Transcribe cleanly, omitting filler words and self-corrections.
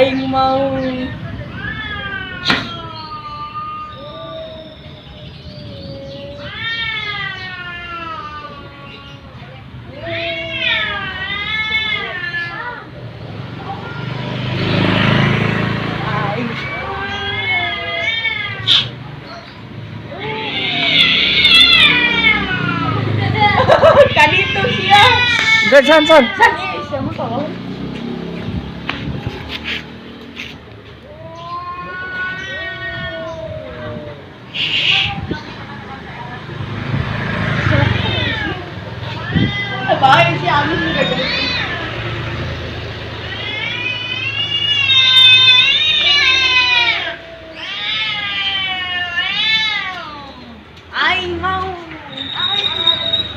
Aing mau. Aing. Kaditu sia. San san. San ieu sia mah tolong. Baik sih amis juga gitu. Aing mau. Aing.